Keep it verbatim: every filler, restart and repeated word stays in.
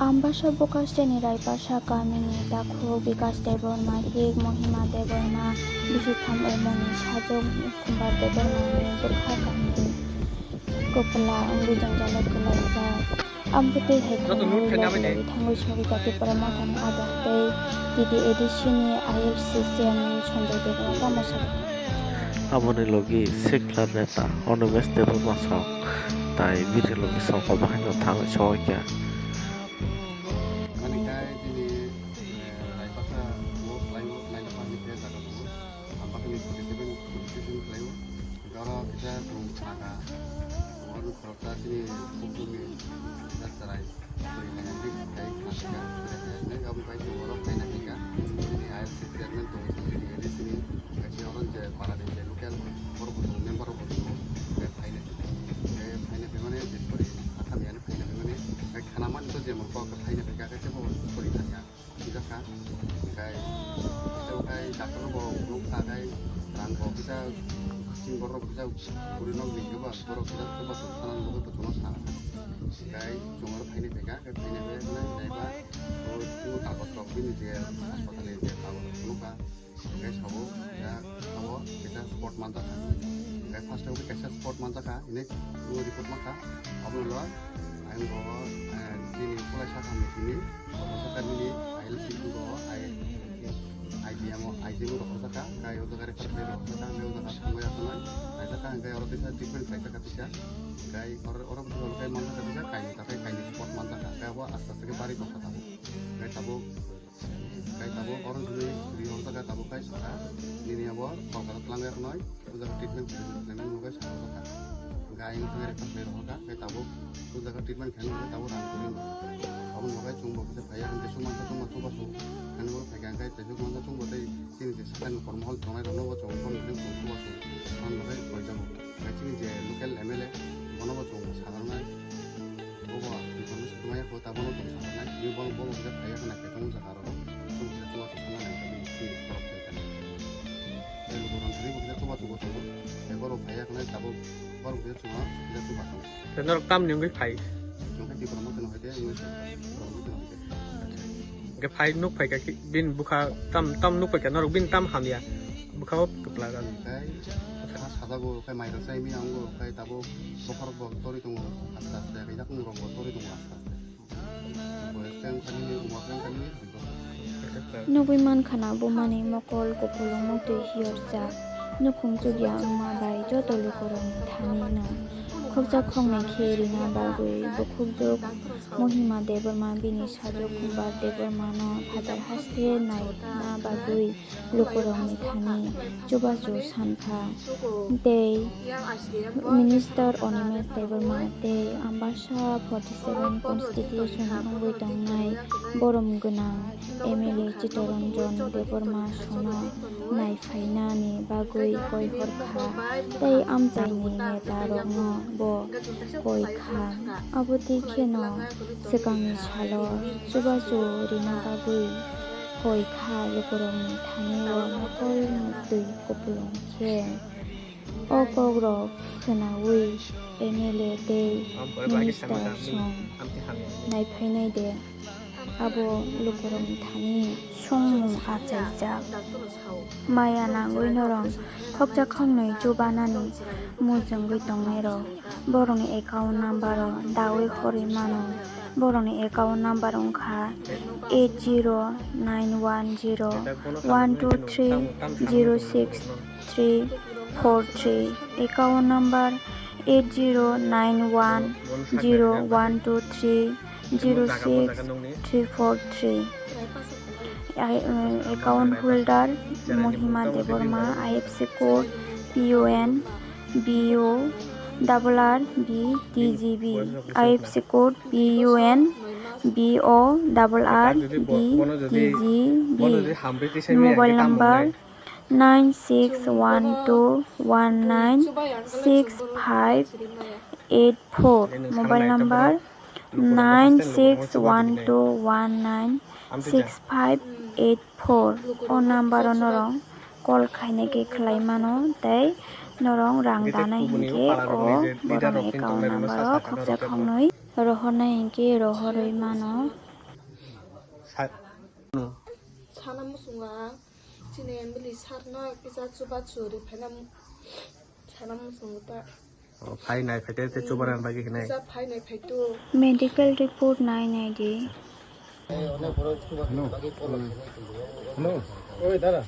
Ambasa Bokasteni Raipasa kamini takhuk Bikas Debbarma, hik Mohima Debbarma, bisitham Omoni sajwk Khumbar Debbarmani bwkha kamini kwpla wngwi jwngjalo kwlaijak. Amtwi hai khwnai logi logi thangwi Sorika Tipra Mothani adong tei T D A D C ni I L C chairman Sanjay Debbarma tamo sakha. Aboni logi sikla neta Animesh Debbarma sok tai bini logi songkol bahaino thangwi sohorkha. Ani kai tini, eh, Raipasa wo khlaio, naina pahni khe jaga tongo. Ang bakni forty seven, forty seven khlaio. Oro kisa tung chaka. Oro khoroksa chini bukungni kisa chwrai. Twi khaina dik khai khna kha. Nek aboni pai tung oro khaina kha. Chini I L C chairman tongo, chini A D C ni. Kaisa oro je para ni je local borok bo tongo, member rok bo tongo. Khe phaina khe, khe phaina khe mane je sorry, hakha miyani phaina khe mane, khe khana mani to je mor kok khe phaina khe khe bo sorry thanya. Sida kha. Khe, khe, khe doctor bo phunuk kha khe rang bo kisa chini borok kisa puri nok ni khe ba borok kisa khe ba sana logo to chwngno sana. Khe chwng aro phaina khe khe phaina khe mane naiba o kagoj rok bini je hospital ni je kagoj rok phunuk kha. Hingke sabo, ya, abo kaisa spot manjakha. Hingke first o kaisa spot manjakha, hini o report mankha. Abono lo, ang bo, eh, chini Kulaisa kami chini, Kulaisa kami ni I L C two o, I, I B M o, I G M o rok sakha, hingke o jaga refer khlai rok sakha, hingke o jaga thangwi aphano, khlaijak kha, hingke oro teisa treatment khlaijak kha teisa, hingke oro, oro bwskango khe manjakha teisa, kainwi takhai kainwi spot manjakha, hingke abo aste aste khe bari tongkha tabuk, hingke tabuk, Kai tabuk oro hwnwi ri horjak kha tabuk kai saka nini abo Kolkata twlang yak noi o jaga treatment khlainani bagwi saka o jaga. Hwnkhe ayang thangwi refer khlai rohor kha kai tabuk o jaga treatment khlainani bagwi tabuk rang kwrwi no. Aboni bagwi chwng bo kisa phaiya hwnkhe chwngmansa chwngma chubachu khlainani bagwi phaikha hwnkhe tei chwngmansa chwngbo tei chini je sakani kormo hall tongnai rokno bo chwng phone khlai chwng chubachu manwi bagwi koijago. Hwnkhe chini je local M L A bono bo chwng sakarnai. Bobo information tongmani kho ta bono tong saknai. Ni bol bol khe phaiya khna khe tong jaka ro. Tong khe tuwa tong saknai khe ni si torop khe kani. Tei lukurok thani bo khe tuwa tong tong. Tei borok phaiya khna tabuk borok khe chuma khe tuwa tong. Tei norok tamni wngwi phai? Chwng khe Tipra Motha no hai de wngwi se. Tipra Motha no hai de. Hwnkhe phai nuk phai kha ki, bini bwkha tam, tam nuk phai kha norok bini tam hamya. Bwkha o kwpla gana. Hwnkhe kha sajago, khe mairok chai mia wngo, khe tabuk bokhorok bo torwi tongo aste aste, khe yakung rok bo torwi tongo aste aste. Bo ekhe wngkha nini, bo ekhe wngkha nini. Nugwi mankha na bumani mokol kupulung muktwi hiyorjak. Nukhung chukya wngma bai joto lukurokni thani no khokjak khoknwi khe rina bagwi bukhukjwk Mohima Debbarma bini sajwk Khumbar Debbarma no phatar haste naina bagwi lukurokni thani chubachu sankha. Tei Minister Animesh Debbarma tei Ambasa forty seven constitution wngwi tongnai borom gwnang M L A Chittaranjan Debbarma sono naiphainani bagwi koi hor kha tei amchaini neta rokno bo koi kha. Abo twi kheno swkangni salo chubachu rina bagwi koi kha lukurokni thani o mokol muktwi kupulung khe. O kokrok khwnaui M L A tei minister song naiphainai de, abo lukurokni thani songmung achaijak. Maya nangwi norok khoksa khoknwi chubanani mujungwi tongnairok borokni account number o daui horwi mano. Borokni account number wngkha eight zero nine one zero one two three zero six three four three, account number eight zero nine one zero one two three zero six three four three. Ai, uh, account holder Mohima Debbarma, I F S C code P O N B O R R B T G B, I F S C code P O N B O R R B T G B, mobile number nine six one two one nine six five eight four, mobile number nine six one two one nine six five eight four. O number o norok call khainai khe khlai mano tei norok rang danai hinkhe o borokni account number o khoksa khoknwi rohornai hinkhe rohorwi mano. Sa- Sana muchungo ang chini M L A sir no kisa chubachu ri phaina sana muchungo ta. O, phai nai phai te, te chubaran bagwi hinai. Kisa phai nai phai tu. Medical report nai nai di. Hello. Hello. Oi, dada.